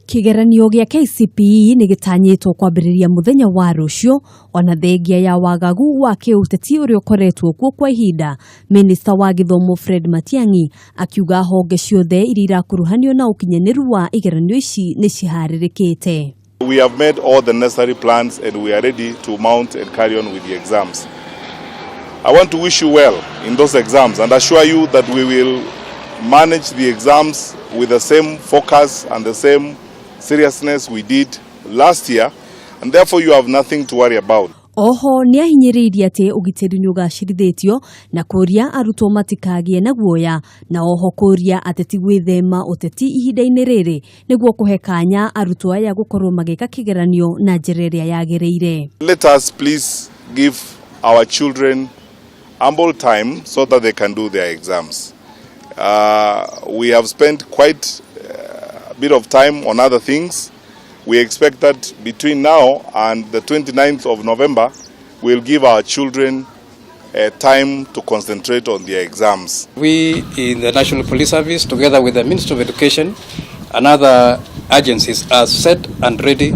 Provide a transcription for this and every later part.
Kĩgeranio gĩa KCPE nĩ gĩtanyĩtwo kwambĩrĩria mũthenya wa rũciũ ona thengia ya wagagu wa kĩũteti ũrĩa ũkoretwo kuo kwa ihinda. Minista wa gĩthomo Fred Matiang'i akiuga honge ciothe iria irakuruhanio na ũkinyanĩru wa igeranio ici nĩ ciharĩrĩkĩte. We have made all the necessary plans and we are ready to mount and carry on with the exams. I want to wish you well in those exams and assure you that we will manage the exams with the same focus and the same seriousness we did last year, and therefore you have nothing to worry about. Oho nĩ ahinyĩrĩirie atĩ ũgitĩri nĩ ũgacĩrithĩtio na kũria arutwo matikagĩe na guoya, na oho kũria ateti gwĩthema ũteti ihinda-inĩ rĩrĩ nĩguo kũhe kanya arutwo aya gũkorwo magĩka kĩgeranio na njĩra ĩrĩa yagĩrĩire. Let us please give our children ample time so that they can do their exams. We have spent quite a bit of time on other things. We expect that between now and the 29th of November, we'll give our children time to concentrate on their exams. We in the National Police Service, together with the Ministry of Education and other agencies, are set and ready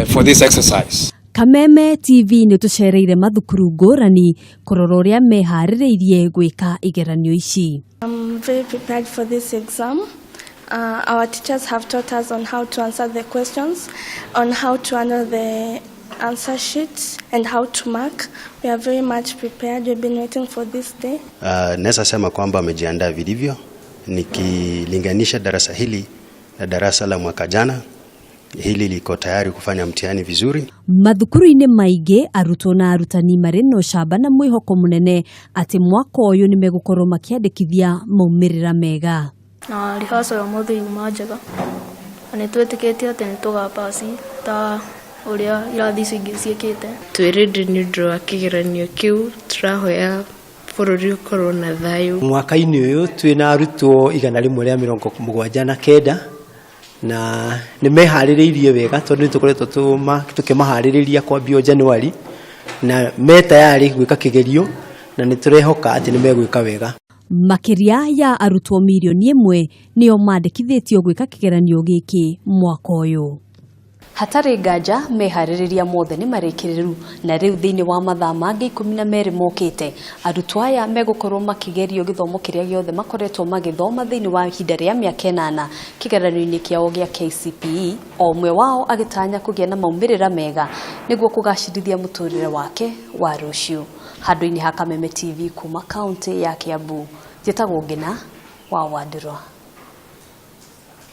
for this exercise. Kameme TV nĩ tũcereire mathukuru ngũrani kũrora ũrĩa meharĩrĩirie gwĩka igeranio ici. I'm very prepared for this exam. Our teachers have taught us on how to answer the questions, on how to handle the answer sheets, and how to mark. We are very much prepared. We've been waiting for this day. Naweza sema kwamba amejiandaa vilivyo nikilinganisha darasa hili na darasa la mwaka jana. Hili liko tayari kufanya mtihani vizuri. Mathukuru-inĩ maingĩ arutwo na arutani marĩ na ũcamba na mwĩhoko mũnene atĩ mwaka ũyũ nĩ megũkorwo makĩandĩkithia maumĩrĩra mega. Na rehearsal ya ũmũthĩ yuma njega na nĩ twĩtĩkĩtie atĩ nĩ tũgapasi ta ũrĩa irathi icio ingĩ ciĩkĩte. Twĩ ready nĩ ũndũ wa kĩgeranio kĩu, tũrahoya bũrũri ũkorwo na thayũ. Mwaka-inĩ ũyũ twĩna arutwo 179 na nĩ meharĩrĩirie wega tondũ nĩ tũkoretwo tũkĩmaharĩrĩria kwambia o January na me tayari gwĩka kĩgerio na nĩ tũrehoka atĩ nĩ megwĩka wega. Makĩria ya arutwo 1 mirioni nĩo mandĩkithĩtio gwĩka kĩgeranio gĩkĩ mwaka ũyũ. Hatarĩ nganja meharĩrĩria mothe nĩ marĩkĩrĩru na rĩu thĩinĩ wa mathaa mangĩ 12 mokĩte arutwo aya megũkorwo makĩgerio gĩthomo kĩrĩa gĩothe makoretwo magĩthoma thĩinĩ wa ihinda rĩa mĩaka 8 kĩgeranio-inĩ kĩao gĩa KCPE, o ũmwe wao agĩtanya kũgĩa na maumĩrĩra mega nĩguo kũgacĩrithia mũtũrĩre wake wa rũciũ. Handũ-inĩ ha Kameme TV kuma kaunti ya Kiambu, njĩtagwo Ngina wa Wandirwa.